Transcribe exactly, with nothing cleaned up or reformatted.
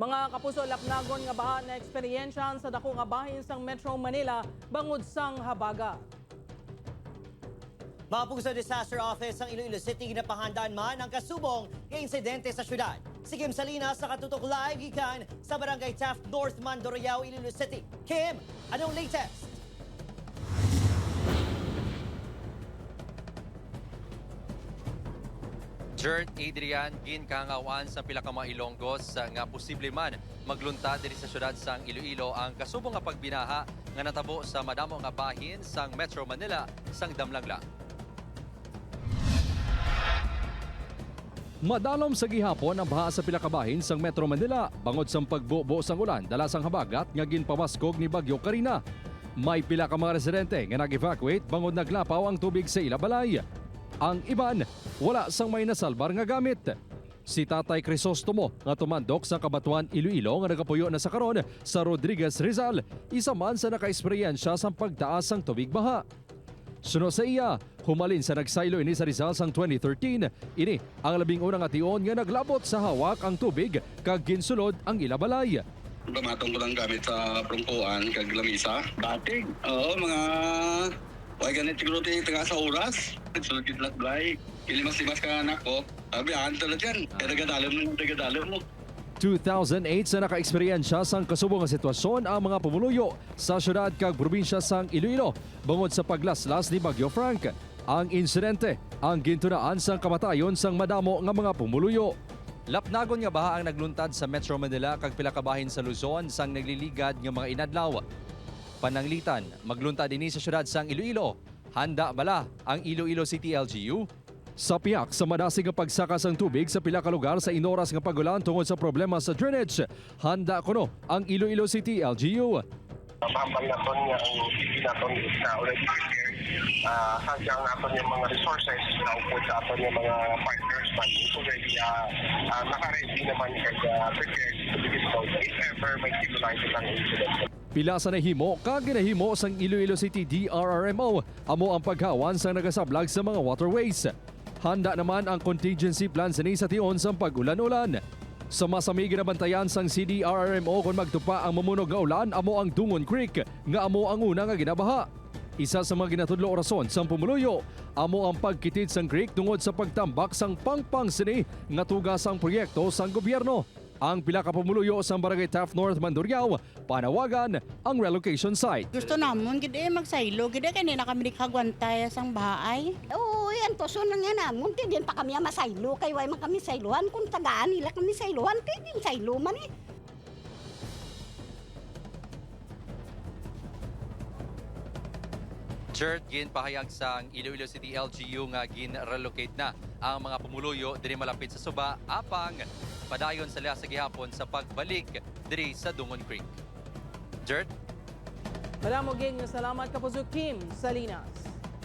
Mga kapuso, lapnagon nga baha na eksperyensya sa dako nga bahin sang Metro Manila bangod sang habaga. Mga puso, Disaster Office sang Iloilo City ginapahandaan man ang kasubong nga insidente sa syudad. Si Kim Salinas nakatutok live gikan sa Barangay Taft North, Mandurriao, Iloilo City. Kim, anong latest? Jert, Adrian, ginkahangawan sa pila ka mga Ilonggos nga posible man magluntad diri sa syudad sang Iloilo ang kasubong nga pagbinaha nga natabo sa madamo nga bahin sang Metro Manila sang damlang lang. Madalom sa gihapon ang baha sa pila ka bahin sang Metro Manila bangod sang pagbubo sang ulan dala sang habagat nga ginpamaskog ni Bagyo Karina. May pila ka mga residente nga nag-evacuate bangod naglapaw ang tubig sa ila balay. Ang iban, wala sang may nasalbar nga gamit. Si Tatay Crisostomo nga tumandok sa Cabatuan, Iloilo nga nagapuyo na sa karon sa Rodriguez, Rizal, isa man sa nakaeksperyensya sang pagtaas sang tubig baha. Suno sa iya, humalin sa nagsaylo ini sa Rizal sang twenty thirteen, ini ang labing una nga tion nga naglabot sa hawak ang tubig kag ginsulod ang ila balay. Pamatong ko lang gamit sa prungkuan kag lamisa. Batig. Oo, mga way ganit siguro ti taga sa oras. Nagsulod gid lat blay. Ilimas-limas ka anak ko. Sabi, "Anto na dyan." Kaya tagadalom mo, tagadalom mo. Two thousand eight sa nakaeksperyensya sang kasubong nga sitwasyon ang mga pumuluyo sa syudad kag probinsya sang Iloilo bangod sa paglaslas ni Bagyo Frank. Ang insidente ang gintunaan sang kamatayon sang madamo nga mga pumuluyo. Lapnagon nga baha ang nagluntad sa Metro Manila kag pila ka bahin sa Luzon sang nagliligad nga mga inadlaw. Pananglitan, magluntad ini sa syudad sang Iloilo. Handa bala ang Iloilo City L G U? Sa pihak sa madasig nga pagsaka sang tubig sa pila ka lugar sa inoras nga pag-ulan tungod sa problema sa drainage, handa kuno ang Iloilo City L G U. Mahambal naton nga ang city naton is na already prepared. Ah, sa ang naton yung mga resources na upod sa aton yung mga partners man is already ah, ah, naka-ready naman kag ah, prepared to be deployed if ever may similar ang incident. Pila sa nahimo kag ginahimo sang Iloilo City D R R M O amo ang paghawan sang nagasablag sa mga waterways. Handa naman ang contingency plan sini sa tion sang pag-ulan-ulan. Sa masami ginabantayan sang C D R R M O kon magtupa ang mamunog nga ulan amo ang Dungon Creek nga amo ang una nga ginabaha. Isa sa mga ginatudlo rason sang pumuluyo amo ang pagkitid sang creek tungod sa pagtambak sang pangpang sini nga tuga sang proyekto sang gobyerno. Ang pila ka pumuluyo sang Barangay Taft North, Mandurriao, panawagan ang relocation site. Gusto namon gid eh magsaylo gid eh kay na kami di kagwantay sang bahay. Oo, yan to so nang yan namon kay din pa kami masaylo kay way man kami sayluhan kung tagaan nila kami sayluhan kay din saylo man eh. Jert, ginpahayag sang Iloilo City L G U nga gin-relocate na ang mga pumuluyo diri malapit sa suba apang padayon sila sa gihapon sa pagbalik diri sa Dungon Creek. Jert? Madamo gid nga salamat, Kapuso Kim Salinas.